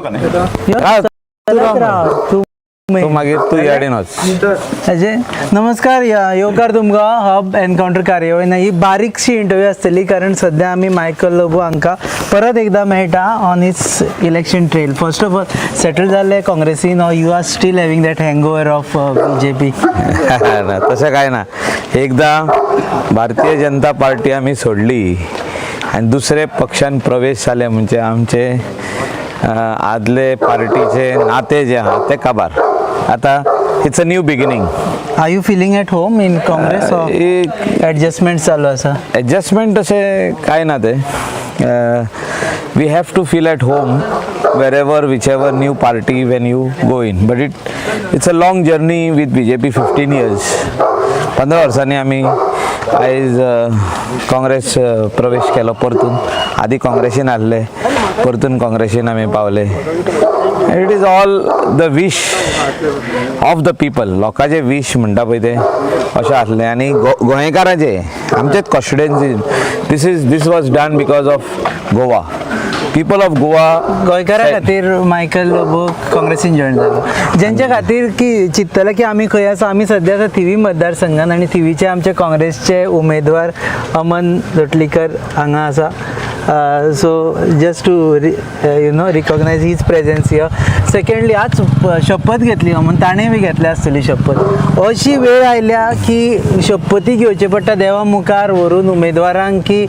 हा, चलत राव, तूं तूं मागीर तूं यार्डीन वच. अजय, नमस्कार. येवकार तुमकां हब एनकावंटर कार्यावळीन. ही बारीकशी इंटरव्यू आसतली, कारण सध्या आमी मायकल लोबो हांकां परत एकदां मेळटा on his election trail. First of all, settle जाल्ले काँग्रेसीन or you are still having that hangover of BJP? ना, तशें काय ना. एकदा भारतीय जनता पार्टी आमी सोडली आनी दुसरे पक्षान प्रवेश जाले म्हणजे आमचे आदले पार्टीचे नाते जे आहा ते काबार. आतां it's a new beginning. Are you feeling at home in Congress? एक एडजस्टमेंट चालू आसा? एडजस्टमेंट तशें कांय ना तें. We have to feel at home wherever, whichever new party when you go in, but it's a long journey with BJP, 15 years. 15 वर्सांनी आमी आयज काँग्रेस प्रवेश केलो परतून. आदी काँग्रेसीन आहले, परतून काँग्रेसीन आमी पावले. It is all the wish of the people. लोकांचे वीश म्हणटा पळय ते अशें आसलें आनी गोंयकारांचे, आमचेच constituency. This was done because of Goa, people of Goa. गोंयकारा खातीर मायकल लोबो काँग्रेसीन जॉयन जालो, जेंच्या खातीर की चिंततले की आमी खंय आसा. आमी सद्या आसा थिवी मतदारसंघान आनी थिवीचे आमचे काँग्रेसचे उमेदवार अमन लोटलीकर हांगा आसा. So just to recognize his presence here. Secondly, आज शपथ घेतली अमन, ताणें बी घेतल्या आसतली शपथ. अशी वेळ आयल्या की शपथी घेवचे पडटा देवा मुखार व्हरून उमेदवारांक, की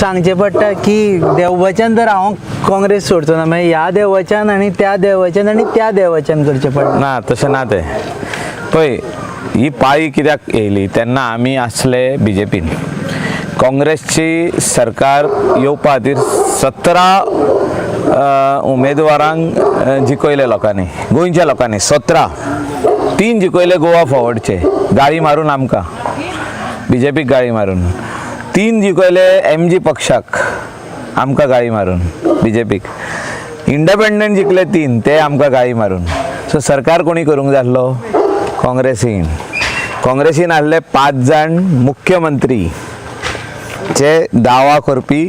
सांगचें पडटा की देववचन तर हांव काँग्रेस सोडचो ना. मागीर ह्या देवाच्यान आनी त्या देवाच्यान आनी त्या देवाच्यान करचें पडटा. ना, तशें ना तें. पळय, ही पाळी कित्याक येयली? तेन्ना आमी आसले बीजेपीन. काँग्रेसची सरकार येवपा खातीर 17 उमेदवारांक जिखयले लोकांनी, गोंयच्या लोकांनी. 17, तीन जिखयले गोवा फॉवर्डचे गाळी मारून, आमकां बीजेपीक गाळी मारून. तीन जिखयले एमजी पक्षाक, आमकां गाळी मारून बीजेपीक. इंडिपेंडंट जिखले तीन, ते आमकां गाळी मारून. सो सरकार कोणी करूंक जाय आसलो? काँग्रेसीन. काँग्रेसीन आहले पांच जाण मुख्यमंत्री चे दावा करपी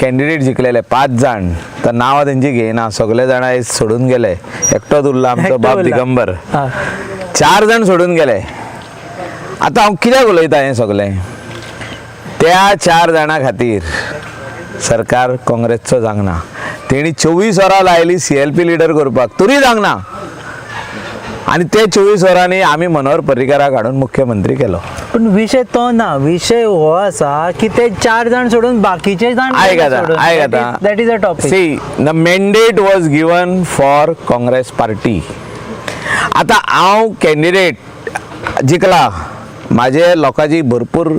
कॅन्डिडेट जिखलेले पांच जाण. तर नांवां तेंची घेयना. सगळे जाण आयज सोडून गेले, एकटोच उरला आमचो एकटो बाब उरला. दिगंबर. चार जाण सोडून गेले. आतां हांव कित्याक उलयता हें सगळें? त्या चार जाणां खातीर सरकार काँग्रेसचो जावंक ना. तेणी 24 वरां लायली सीएलपी लिडर करपाक, तरी जावंक ना. आनी ते 24 वरांनी आमी मनोहर पर्रीकाराक हाडून मुख्यमंत्री केलो. पण विशय तो ना, विशय हो आसा की ते चार जाण सोडून बाकीचे जाण आयक आतां, आयक आतां. That is a topic. See, the mandate was given for Congress party. आतां हांव कॅन्डिडेट जिखला, म्हाजे लोकांची भरपूर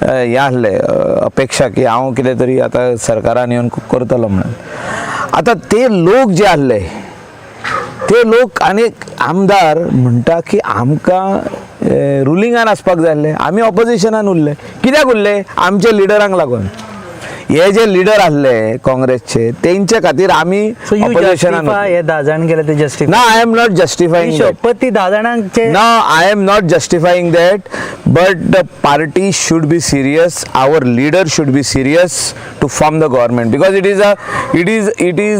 हें आसलें, अपेक्षा की हांव कितें तरी आतां सरकारान येवन करतलो म्हणून. आतां ते लोक जे आसले ते लोक आनी आमदार म्हणटा की आमकां रुलिंगान आसपाक जाय आसलें, आमी ऑपोजिशनान उरले. कित्याक उरले? आमच्या लिडरांक लागून. हे जे लिडर आसले काँग्रेसचे, तेंचे खातीर आमी सो you ऑपोजिशनान. हे 10 जाण गेले ते जस्टिफाय? ना, I am not justifying. शपथ ती 10 जाणांचे. No, I am not justifying that, but the party should be serious. Our leader should be serious to form the government because it is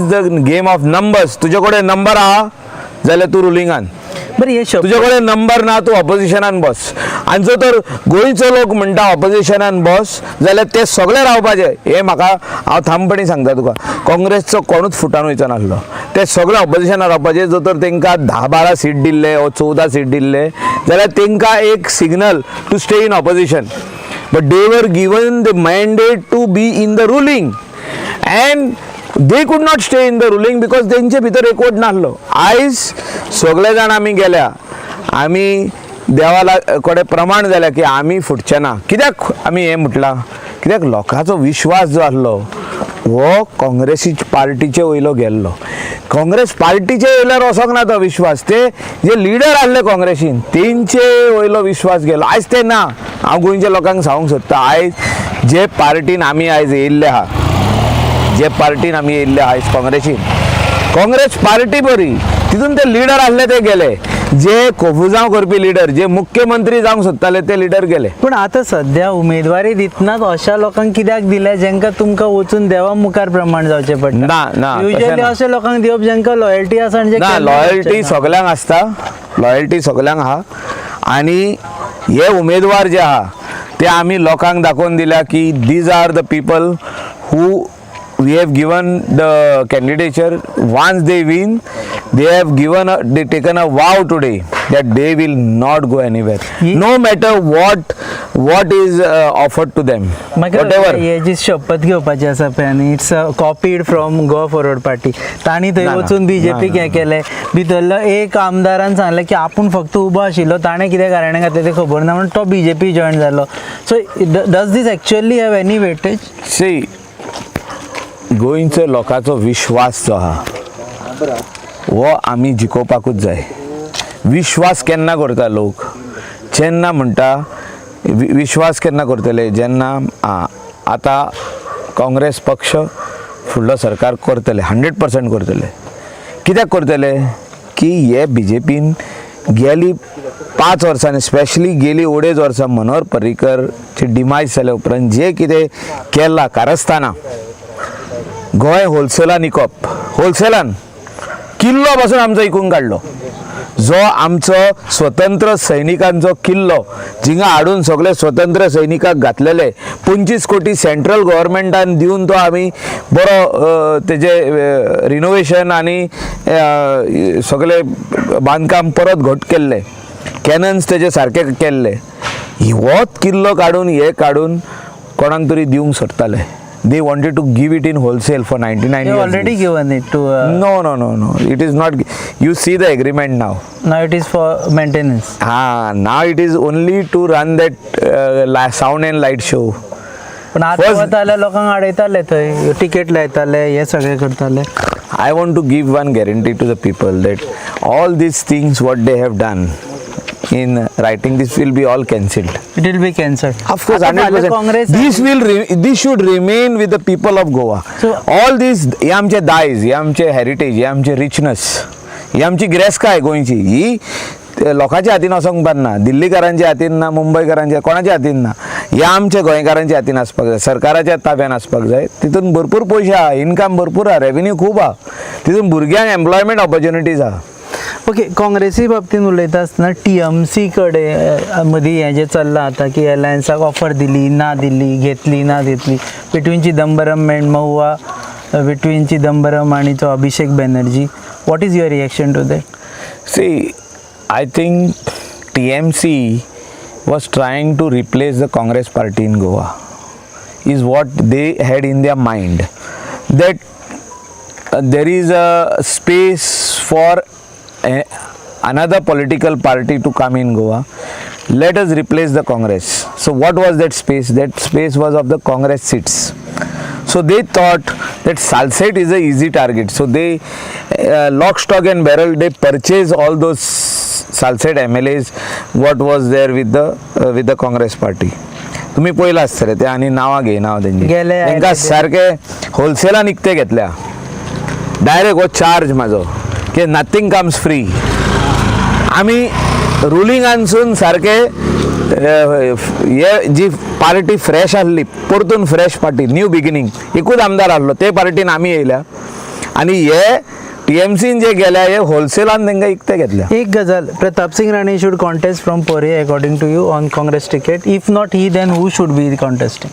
the game of numbers. तुजे कडेन number आहा जाल्यार तूं रुलिंगान. बरं, हे शपथ तुजे कडेन नंबर ना, तूं ऑपोजिशनान बस. आनी जर तर गोंयचो लोक म्हणटा ऑपोजिशनान बस जाल्यार ते सगळे रावपाचे. हे म्हाका हांव ठामपणी सांगता तुका, काँग्रेसचो कोणूच फुटान वयचो नासलो. ते सगळे ऑपोजिशनान रावपाचे. जर तर तांकां 10-12 सीट दिल्ले वो 14 सीट दिल्ले जाल्यार तांकां एक signal to stay in opposition, but they were given the mandate to be in the ruling and they could not stay in the ruling because तेंचे भितर एकवट नासलो. आयज सगळे जाण आमी गेल्या, आमी देवा कडेन प्रमाण जाल्या की आमी फुटचे ना. कित्याक आमी हें म्हटलां? कित्याक लोकांचो विश्वास जो आसलो हो काँग्रेसी पार्टीचे वयलो गेल्लो. काँग्रेस पार्टीचे वयल्यार वचोंक ना तो विश्वास. ते जे लिडर आसले काँग्रेसीन, तेंचे वयलो विश्वास गेलो. आयज ते ना. हांव गोंयच्या लोकांक सांगूंक सोदतां, आयज जे पार्टीन आमी आयज येयल्ले आहा, जे पार्टीन आमी येयल्ले आयज काँग्रेसीन, काँग्रेस पार्टी बरी. तितून ते लिडर आसले ते गेले, जे कोफुजांव करपी लिडर, जे मुख्यमंत्री जावंक सोदताले ते लिडर गेले. पूण आतां सध्या उमेदवारी दितनाच अशा लोकांक कित्याक दिल्या जेंका तुमकां वचून देवा मुखार प्रमाण जावचें पडटा? ना, ना, तशें युजली ना. अशा लोकांक दिवप जेंका लॉयल्टी आसा आनी जे ना, केन्ना लॉयल्टी वचचे ना. सगल्यांक आसता, लॉयल्टी सगल्यांक आहा. आनी हे उमेदवार जे आहा ते आमी लोकांक दाखोवन दिल्या की these are the people who we have given the candidature. Once they win, they have given a they taken a vow today that they will not go anywhere, no matter what is offered to them. मागीर what ever. हे जी शपथ घेवपाची आसा पळय न्ही, it's copied from Goa Forward Party. तांणी थंय ना, ना. वचून बीजेपीक ना, हें केलें. भितरलो एक आमदारान सांगलें की आपूण फक्त उबो आशिल्लो, ताणें कितें गाराणें घातलें तें खबर ना, म्हणून तो बीजेपी जॉयन जालो. So does this actually have any weightage? See, गोंयचो लोकांचो विश्वास जो आहा हो आमी जिखोवपाकूच जाय. विश्वास केन्ना करता लोक? जेन्ना म्हणटा विश्वास केन्ना करतले? जेन्ना आतां काँग्रेस पक्ष फुडलो सरकार करतले, 100% करतले. कित्याक करतले की हे बीजेपीन गेली 5 वर्सांनी, स्पेशली गेली अडेज वर्सां मनोहर पर्रीकरची डिमायज जाल्या उपरांत जे कितें केलां कारस्थानां, गोंय होलसेलान इकप, होलसेलान किल्लो पासून आमचो इकून काडलो, जो आमचो स्वतंत्र सैनिकांचो किल्लो, जिंगा हाडून सगळे स्वतंत्र सैनिकाक घातलेले, 25 कोटी सेंट्रल गव्हर्मेंटान दिवन तो आमी बरो तेजे रिनोवेशन आनी सगळे बांदकाम परत घट केल्ले, कॅनन्स तेजे सारके केल्ले, होच किल्लो काडून हे काडून कोणाक तरी दिवंक सोदताले. They wanted to give it in wholesale for 99 You already given it to No. It is not. You see the agreement now. Now it is for maintenance. Ah, now it is only to run that sound and light show. पण आता वताले लोकांक अडयताले थंय, ticket लायताले, हे सगळें करताले. I want to give one guarantee to the people that all these things what they have done in writing, this will be all cancelled. It will be cancelled? Of course, 100%. Congress This should remain with the people of Goa. All this, हे आमचे दायज, हे आमचे heritage, हे आमचे रिचनस, ही आमची गिरेस्तकाय गोंयची, ही ते लोकांच्या हातीन वचोंक ना, दिल्लीकारांच्या हातीन ना, मुंबयकारांच्या कोणाच्या हातीन ना. हे आमच्या गोंयकारांच्या हातीन आसपाक जाय, सरकाराच्या ताब्यान आसपाक जाय. तितून भरपूर पयशे आहा, इनकम भरपूर आहा, रेवेन्यू खूब आहा, तितून भुरग्यांक एम्प्लॉयमेंट ऑपॉर्च्युनिटीज आहा. ओके, काँग्रेसी बाबतीन उलयता आसतना टीएमसी कडेन मदीं हें जें चल्लां आतां की एलायन्साक ऑफर दिली ना दिली, घेतली ना घेतली, between Chidambaram and Mahua, between Chidambaram आनी तो अभिषेक Banerjee, what is your reaction to that? See, I think TMC was trying to replace the Congress party in Goa, is what they had in their mind. That there is a space for another political party to come in Goa. Let us replace the Congress. So, what was that space? That space was of the Congress seats. So they thought that Salsette is a easy target. So they lock, stock and barrel, they purchase all those Salsette MLAs what was there with the Congress party. तुम्ही पयला आसतले ते आनी नांवां घेयना हांव तेंची. गेले, आयले तेंकां ते. सारके होलसेलान विकते घेतल्या डायरेक्ट. हो चार्ज म्हाजो की nothing comes free. आमी रुलिंगानसून सारके हे जी पार्टी फ्रेश आहली, परतून फ्रेश पार्टी, न्यू बिगिनींग, एकूच आमदार आहलो ते पार्टीन आमी येयल्या आनी हे टीएमसीन जे गेल्या हे होलसेलान तांकां विकते घेतल्या. एक गजाल, Pratap Singh Rane should contest from Poriem according to you on Congress ticket. If not he, then who should be contesting?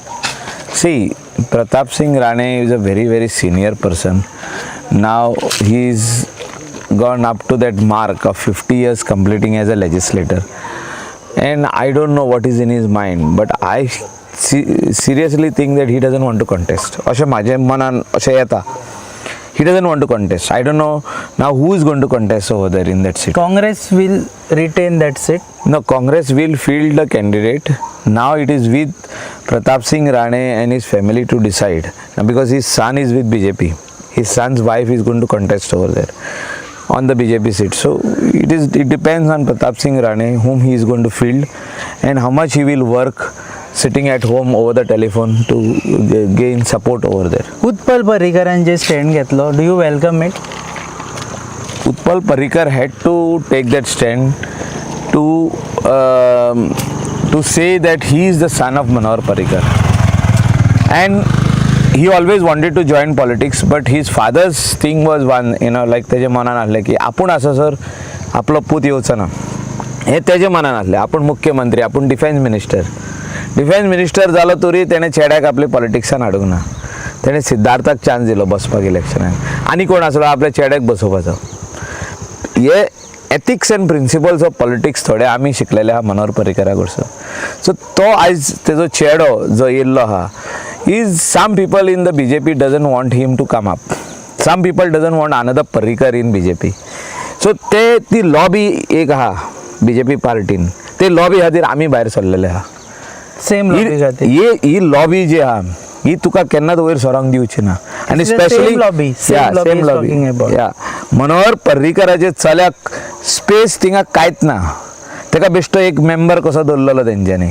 See, Pratap Singh Rane is a very, very senior person. Now he's gone up to that mark of 50 years completing as a legislator. And I don't know what is in his mind, but I seriously think that he doesn't want to contest. अशें म्हाजे मनान अशें येता. He doesn't want to contest. I don't know now who is going to contest over there in that seat. Congress will retain that seat? No, Congress will field the candidate. Now it is with Pratap Singh Rane and his family to decide. Now, because his son is with BJP. His son's wife is going to contest over there on the BJP seat. So it depends on Pratap Singh Rane whom he is going to field and how much he will work sitting at home over the telephone to gain support over there. Utpal पर्रीकरान J stand घेतलो, do you welcome it? Utpal Parrikar had to take that stand to say that he is the son of Manohar Parrikar, and he always wanted to join politics, but his father's thing was one, like तेजे मनान आसलें की आपूण आसासर आपलो पूत येवचो ना, हें तेजे मनान आसलें. आपूण मुख्यमंत्री, आपूण डिफेन्स मिनिस्टर, डिफेन्स मिनिस्टर जालो तरी तेणें चेड्याक आपले पॉलिटिक्सान हाडूंक ना. तेणें सिद्धार्थाक चान्स दिलो बसपाक इलेक्शनाक, आनी कोण आसलो आपल्या चेड्याक बसोवपाचो. हे ethics and principles of politics थोडे आमी शिकलेले आहा मनोहर पर्रीकरा कडसून. सो तो आयज तेजो चेडो जो येयल्लो आहा, is some people in the BJP doesn't want him to come up, some people doesn't want another Parrikar in BJP. So ते ती लॉबी एक आहा बीजेपी पार्टीन, ते लॉबी खातीर आमी भायर सरलेले आहा. सेम लॉबी खातीर. ही ही लॉबी जी आहा ही तुका केन्नाच वयर सरोंक दिवची ना. आनी It's the same specially lobby, same lobby same is lobby. talking about. या, मनोहर पर्रीकराचे चल्याक स्पेस थिंगा कांयच ना. तेका बेश्टो एक मेंबर कसो दवरलेलो तेंच्यांनी,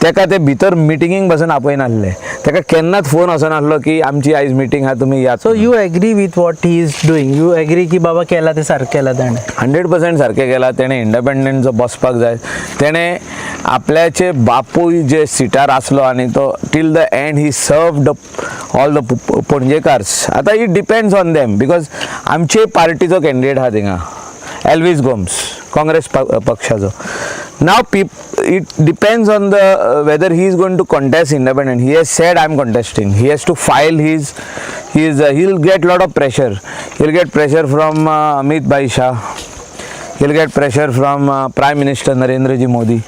तेका ते भितर मिटिंगेक बसून आपयनासले, तेका केन्नाच फोन वचनासलो की आमची आयज मिटींग आहा, तुमी यात. So you agree with what he is doing? You agree की बाबा केला ते सारकें केला ताणें? 100% सारकें केलां तेणें. इंडिपेंडंट जो बसपाक जाय, तेणें आपल्याचे बापूय जे सिटार आसलो आनी तो till the end he served all the Ponjekars. आतां it depends on them, because आमचे पार्टीचो कॅन्डिडेट आहा थिंगा, एल्वीस गोम्स, काँग्रेस पक्षाचो. Now it depends on the whether he is going to contest independent. He has said, "I am contesting." He has to file his, he will get lot of pressure. He will get pressure from Amit Bhai Shah, he'll get pressure from Prime Minister Narendra Ji Modi.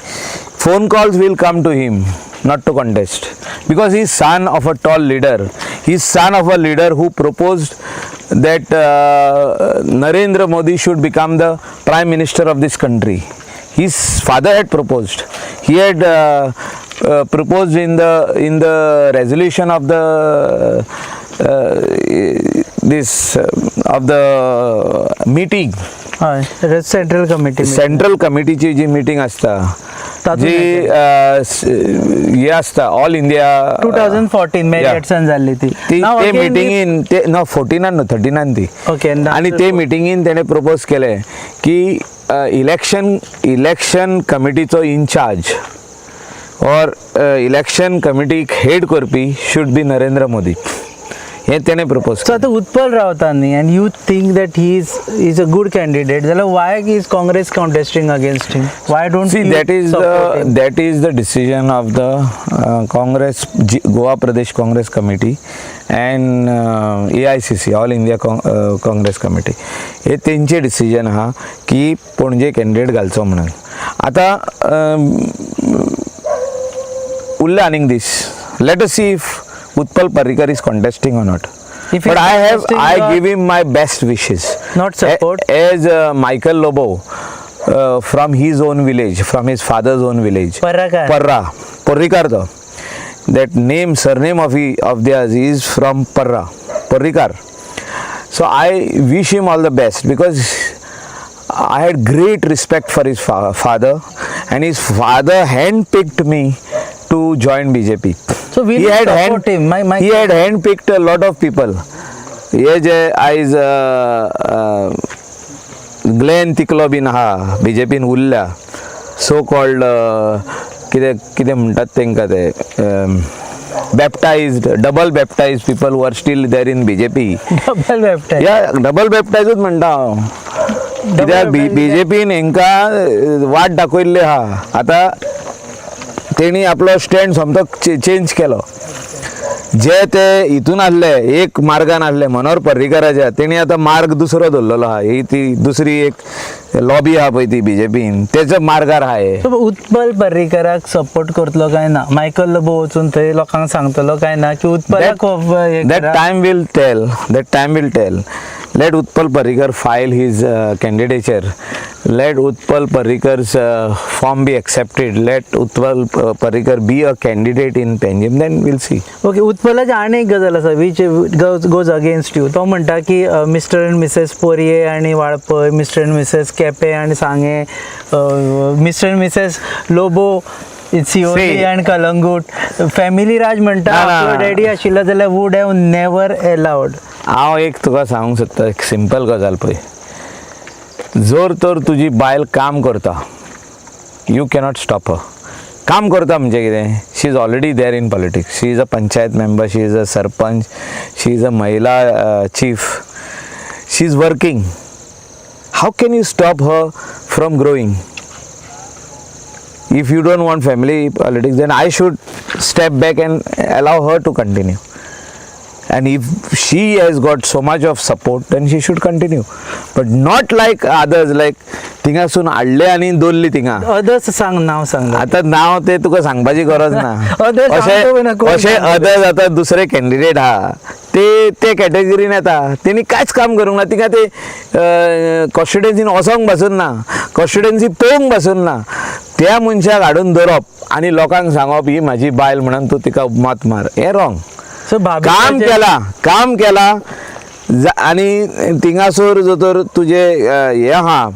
Phone calls will come to him not to contest because he's son of a tall leader. He's son of a leader who proposed that Narendra Modi should become the Prime Minister of this country. His father had proposed. He had proposed in the resolution of the this of the meeting. हय, central committee. Central कमिटीची जी meeting आसता, तातूंत जी हे आसता all India. 2014 मेरियट्सान जाल्ली ती. ती ते मिटिंगेन ते न 14नान न्हू, 13नान ती. आनी ते मिटिंगेन तेणें प्रपोज केलें की इलेक्शन कमिटीचो इनचार्ज ऑर इलेक्शन कमिटीक हेड करपी should be Narendra Modi, हें तेणें प्रपोज. सो आतां उत्पल रावता न्ही, and you think that he is a good candidate, जाल्यार why is Congress contesting against him? Why don't See, that is the decision of the Congress, Goa Pradesh Congress Committee, and AICC, All India Congress Committee. हे तेंचे decision आहा की Panaji candidate घालचो म्हणून. आतां उरले आनीक दीस. Let us see if Utpal Parrikar is contesting or not. If but he's I have contesting, I give him my best wishes. Not support? As Michael Lobo from his own village, from his father's own village. Parrakar. Parra. Parrikar though. That name, surname of theirs is from Parra. Parrikar. So I wish him all the best because I had great respect for his father, and his father handpicked me to join BJP. So will he you had support him? My he had handpicked a lot of people. हे जे आयज Glenn तिकलो बीन आहा, बीजेपीन उरल्या, so called कितें कितें म्हणटात तांकां ते, baptized, double baptized people who are still there in BJP. Double baptise? या, डबल बॅप्टायजूच म्हणटा हांव, कित्याक बीजेपीन हेंकां वाट दाखयल्ली आहा. आतां तेणी आपलो स्टँड सोमतो चेंज केलो. जे ते हितून आहले, एक मार्गान आहले मनोहर पर्रीकराच्या, तेणी आतां मार्ग दुसरो दवरलेलो आहा. ही ती दुसरी एक लॉबी आहा पळय ती बीजेपीन, तेच्या मार्गार आहा हे. सो उत्पल पर्रीकराक सपोर्ट करतलो काय ना? मायकल लोबो वचून थंय लोकांक सांगतलो काय ना की उत्पलाक हे That करा? time will tell, that time will tell. Let Utpal Parrikar file his candidature, let Utpal Parrikar's form be accepted, let Utpal Parrikar be a candidate in Panjim, then we'll see. Okay, उत्पलाची आनी एक गजाल आसा which goes against you. तो म्हणटा की mister and Mrs Poriem आनी Valpoi, Mr and Mrs Quepem आनी Sanguem, Mr and Mrs Lobo Siolim See. आनी कलंगूट, फॅमिली राज म्हणटा ना, ना, आपलो ना. डॅडी आशिल्लो जाल्यार वूड have never allowed. हांव एक तुका सांगूंक सोदता, एक सिंपल गजाल पळय. जर तर तुजी बायल काम करता, you cannot stop हर. काम करता म्हणजे कितें, she is already there in politics. She is a panchayat member, she is a sarpanch, she is a महिला chief, she is working. How can you stop her from growing? If you don't want family politics, then I should step back and allow her to continue. And if she has got so much of support, then she should continue, but not like others, like थिंगासून हाडले आनी दवरली थिंगा. Others सांग, नाव सांग. आतां नांव ते तुका सांगपाची गरज ना. Others सांगतो ना, अशें कोण अशें सांगता? अदर्स आतां दुसरे कॅन्डिडेट आहा, ते ते कॅटेगरीन येता. तेणी कांयच काम करूंक ना. तिका ते कॉन्स्टिट्युएन्सीन वचोंक पासून ना, कॉन्स्टिट्युएन्सी पळोवंक पासून ना. त्या मनशाक हाडून दवरप आनी लोकांक सांगप ही म्हाजी बायल म्हणून तूं तिका मत मार, हें रॉंग. सो भाभी काम केला, काम केला आनी थिंगासर जर तर तुजें हें आहा,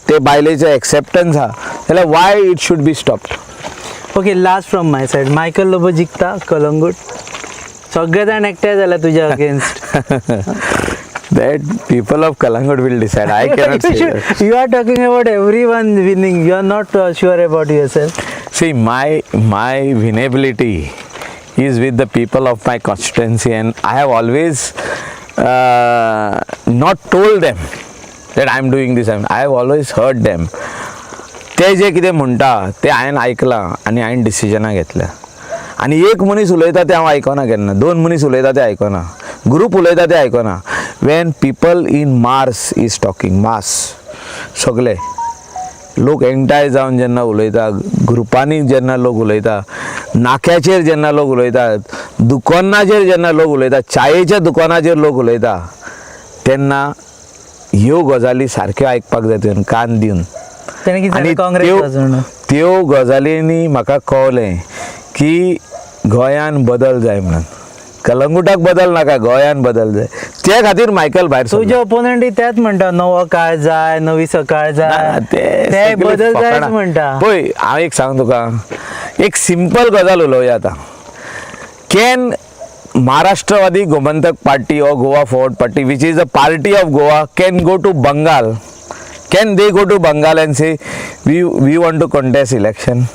ते बायलेचें एक्सेप्टन्स आहा जाल्यार why it should be stopped? Okay, last from my side, Michael Lobo जिखता Calangute? सगळे जाण एकठांय जाल्या तुज्या against. That people of Calangute will decide. I cannot say that. You are talking about everyone winning. You are not sure about yourself. See, my winnability is with the people of my constituency, and I have always not told them that I am doing this. I have always heard them. ते जे कितें म्हणटा ते हांवें आयकलां आनी हांवें डिसिजनां घेतल्या. आनी एक मनीस उलयता तें हांव आयकना केन्ना, दोन मनीस उलयता ते आयकना, ग्रूप उलयता ते आयकना. When people in mass is talking, mass सगळे लोक एकठांय जावन जेन्ना उलयता, ग्रुपांनी जेन्ना लोक उलयता, नाक्याचेर जेन्ना लोक उलयता, दुकानाचेर जेन्ना लोक उलयता, चायेच्या दुकानाचेर लोक उलयता, तेन्ना ह्यो गजाली सारक्यो आयकपाक जाय तुवें कान दिवन. तेणें कितें आनी सांगलें? काँग्रेस वाजोवणू. त्यो गजालींनी म्हाका कळ्ळें की गोंयान बदल जाय म्हणून. कलंगुटाक बदल नाका, गोंयान बदल जाय. त्या खातीर मायकल भायर सरलो. तुजे ओपोनंट त्याच म्हणटा, नवो काळ जाय, नवी सकाळ ना, जाय. ते ते सगळे बदल जायच फकाणां. म्हणटा. पळय, हांव एक सांग तुका, एक सिंपल गजाल उलोवया आतां. Can Maharashtrawadi Gomantak Party or Goa Forward Party, which is a party of Goa, can go to Bengal? Can they go to Bengal and say we want to contest election?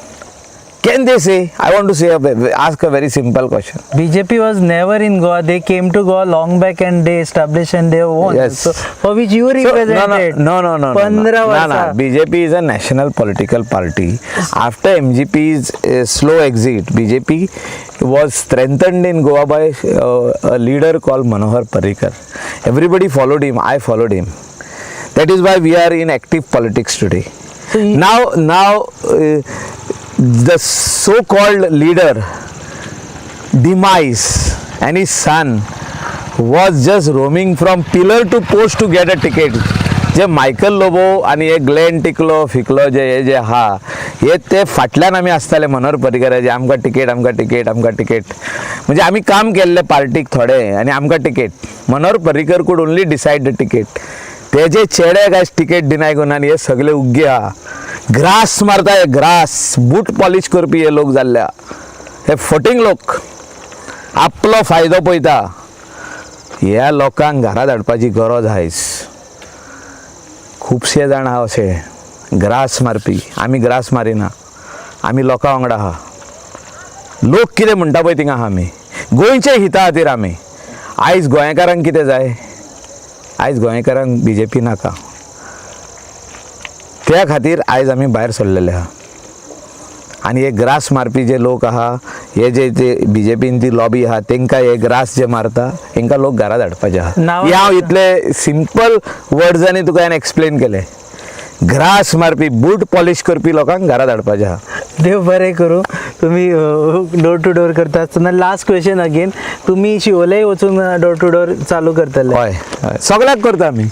Can they say? I want to say ask a very simple question. BJP was never in Goa. They came to Goa long back and they established and they won. Yes. So for which you So, no, represented. no. 15 No, वर्सां. no. BJP is a national political party. After MGP's slow exit, BJP was strengthened in Goa by a leader called Manohar Parrikar. Everybody followed him. I followed him. That is why we are in active politics today. So Now, the so-called leader demise and his son was just roaming from pillar to post to get a ticket. J Michael Lobo आनी हे Glenn टिकलो फिकलो जे हे जे आहा, हे ते फाटल्यान आमी आसताले मनोहर पर्रीकाराचे, आमकां टिकेट, आमकां टिकेट, आमकां टिकेट. म्हणजे आमी काम केल्लें पार्टीक थोडें आनी आमकां ticket. Manohar Parrikar could only decide the ticket. तेजे चेडे काय टिकेट डिनाय करून आनी हे सगळे उग्गे आहा, ग्रास मारता हे, ग्रास बूट पॉलिश करपी हे लोक जाल्ले आहा. हे फटींग लोक आपलो फायदो पळयता. ह्या लोकांक घरा धाडपाची गरज आयज. खुबशे जाण आहा अशे ग्रास मारपी. आमी ग्रास मारिना, आमी लोकां वांगडा आहा. लोक कितें म्हणटा पळय थिंगा आहा आमी. गोंयच्या हिता खातीर आमी. आयज गोंयकारांक कितें जाय? आयज गोंयकारांक बीजेपी नाका. त्या खातीर आयज आमी भायर सरलेले आहा. आनी हे ग्रास मारपी जे लोक आहा, हे जे ते बीजेपीन ती लॉबी आहा, तेंकां हे ग्रास जे मारता हेंकां लोक घरा धाडपाचे आहा. नांव हे हांव इतले सिंपल वर्ड्सांनी तुका हांवें एक्सप्लेन केलें. ग्रास मारपी, बूट पॉलिश करपी लोकांक घरा धाडपाचे आहा. देव बरें करूं. तुमी डोर टू डोर करता आसतना, लास्ट क्वेश्चन अगेन, तुमी शिवोले वचून डोर टू डोर चालू करतले? हय हय, सगळ्याक करता आमी.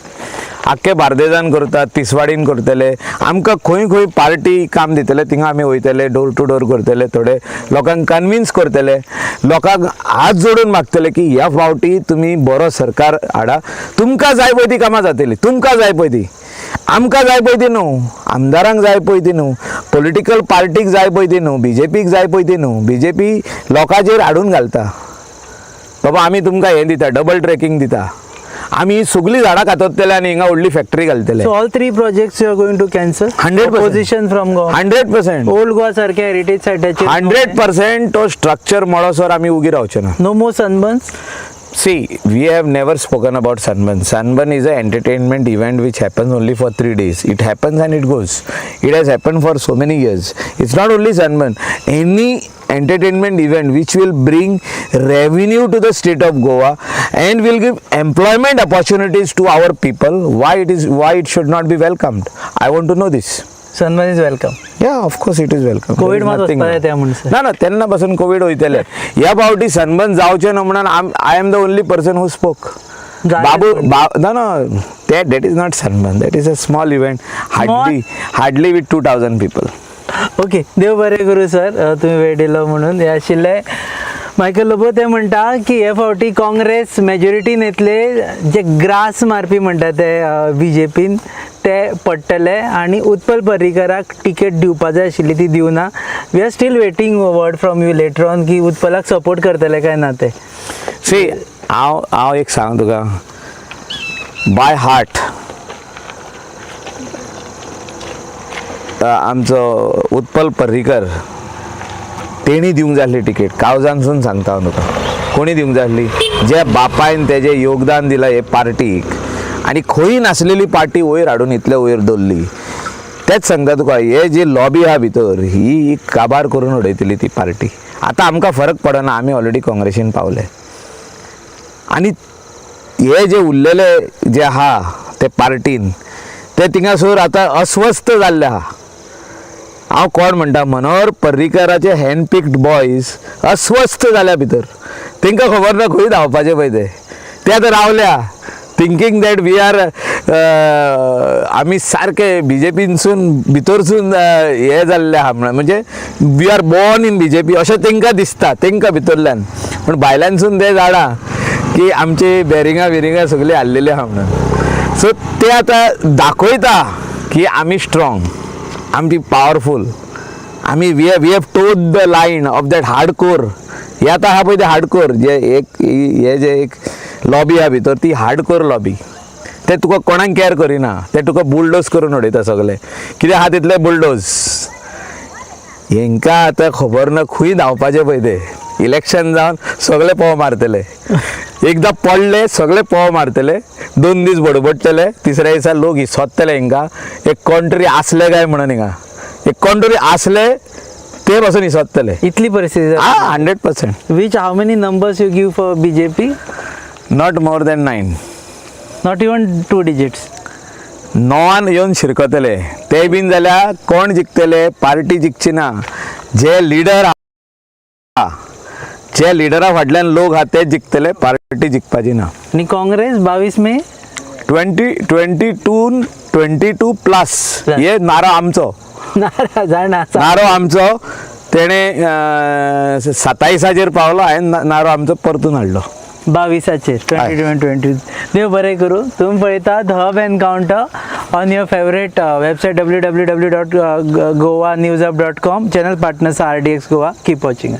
आख्खे बार्देजान करतात, तिसवाडीन करतले. आमकां खंय खंय पार्टी काम दितले थिंगा आमी वयतले, डोर टू डोर करतले, थोडे लोकांक कन्विन्स करतले, लोकांक हात जोडून मागतले की ह्या फावटी तुमी बरो सरकार हाडा, तुमकां जाय पळय ती कामां जातली. तुमकां जाय पळय ती, आमकां जाय पळय ती न्हू, आमदारांक जाय पळय ती न्हू, पॉलिटिकल पार्टीक जाय पळय ती न्हू, बीजेपीक जाय पळय ती न्हू. बीजेपी लोकांचेर हाडून घालता, बाबा आमी तुमकां हें दिता, डबल ट्रेकींग दिता, आमी सगळीं झाडां कातरतले आनी हिंगा व्हडली फॅक्टरी घालतले. So all three projects you are going to cancel? 100%. Opposition from Goa? 100%. Old Goa सारखे हेरिटेज सायटाचेर? 100%. तो स्ट्रक्चर मोडसर आमी उगी रावचे ना. No more sunburns? See, we have never spoken about Sunburn. Sunburn is an entertainment event which happens only for 3 days. It happens and it goes. It has happened for so many years. It's not only Sunburn. Any entertainment event which will bring revenue to the state of Goa and will give employment opportunities to our people, why it should not be welcomed? I want to know this. Sunburn is welcome? Yeah, of course it is welcome. Covid मात वचपा जाय त्या म्हणसर. ना ना, तेन्ना पासून Covid वयतले. ह्या फावटी सनबर्न जावचें न्हू म्हणून I am the only person who spoke. जालें. बाबू ना ना, ते that is not Sunburn, that is a small event, hardly with 2,000 people. Okay, देव बरें करूं सर, तुमी वेळ दिलो म्हणून. हे आशिल्ले मायकल लोबो. ते म्हणटा की हे फावटी काँग्रेस मेजॉरिटीन येतले, जे ग्रास मारपी म्हणटा ते बीजेपीन ते पडटले आनी उत्पल पर्रीकराक टिकेट दिवपा जाय आशिल्ली ती दिवना. We are still waiting word from you later on की उत्पलाक सपोर्ट करतले काय ना ते. सी, हांव एक सांग तुका, बाय हार्ट आमचो उत्पल पर्रीकर तेणी दिवंक जाय आसली टिकेट. काळजानसून सांगता हांव तुका, कोणी दिवंक जाय आसली, ज्या बापायन तेजें योगदान दिलां हे पार्टीक आनी खंय नासलेली पार्टी वयर हाडून इतले वयर दवरली. तेच सांगता तुका, हे जी लॉबी आहा भितर ही काबार करून उडयतली ती पार्टी. आतां आमकां फरक पडना, आमी ऑलरेडी काँग्रेसीन पावले आनी हे जे उरलेले जे आहा ते पार्टीन ते थिंगासर आतां अस्वस्थ जाल्ले आहा. हांव कोण म्हणटा, मनोहर पर्रीकाराचे हँड पिक्ड बॉयज अस्वस्थ जाल्या भितर. तांकां खबर ना खंय धांवपाचें पळय ते. ते आतां रावल्या थिंकींग that we R आमी सारके बीजेपीनसून भितरसून हे जाल्ले आहा म्हणून, म्हणजे we are born in BJP अशें तांकां दिसता तांकां भितरल्यान, पूण भायल्यानसून ते जाणा की आमची बेरिंगां बिरिंगां सगळीं हाडलेली आहा म्हणून. सो ते आतां दाखयता की आमी स्ट्रॉंग, आमची पावरफूल, आमी we have toe the line of that hard core. हे आतां आहा पळय ते हार्ड कोर, जे एक हे जे एक लॉबी आहा भितर ती हार्ड कोर लॉबी. ते तुका कोणाक कॅर करिना, ते तुका बुलडोज करून उडयता सगळे. कितें आहा तितले बुलडोज. हेंकां आतां खबर ना खंय धांवपाचें पळय ते. इलेक्शन जावन सगळे पोव मारतले, एकदां पडले सगळे पोव मारतले, 2 दीस बडबडटले, तिसऱ्या दिसा लोक इसोदतले हेंकां एक कोण तरी आसले काय म्हणून. हिंगा एक कोण तरी आसले ते पासून इसोदतले. इतली परिस्थिती? हा, 100%. Which how many numbers you give for BJP? Not more than 9. Not even two digits? णवान येवन शिरकतले ते बीन जाल्यार कोण जिखतले? पार्टी जिखची ना. जे लिडर आहा, जे लिडरा फाटल्यान लोक आहा ते जिखतले, पार्टी जिखपाची ना. आनी काँग्रेस 22 मे? 20, 22, 22 plus. Plus. हे नारो आमचो. नारा जाणा. नारो आमचो तेणे 27आचेर पावलो, हांवें नारो आमचो परतून हाडलो. 22आचेर, 2022. देव बरें करूं. तुमी पळयतात Hub Encounter on your favourite website www.goanewshub.com, channel partners RDX Goa. Keep watching.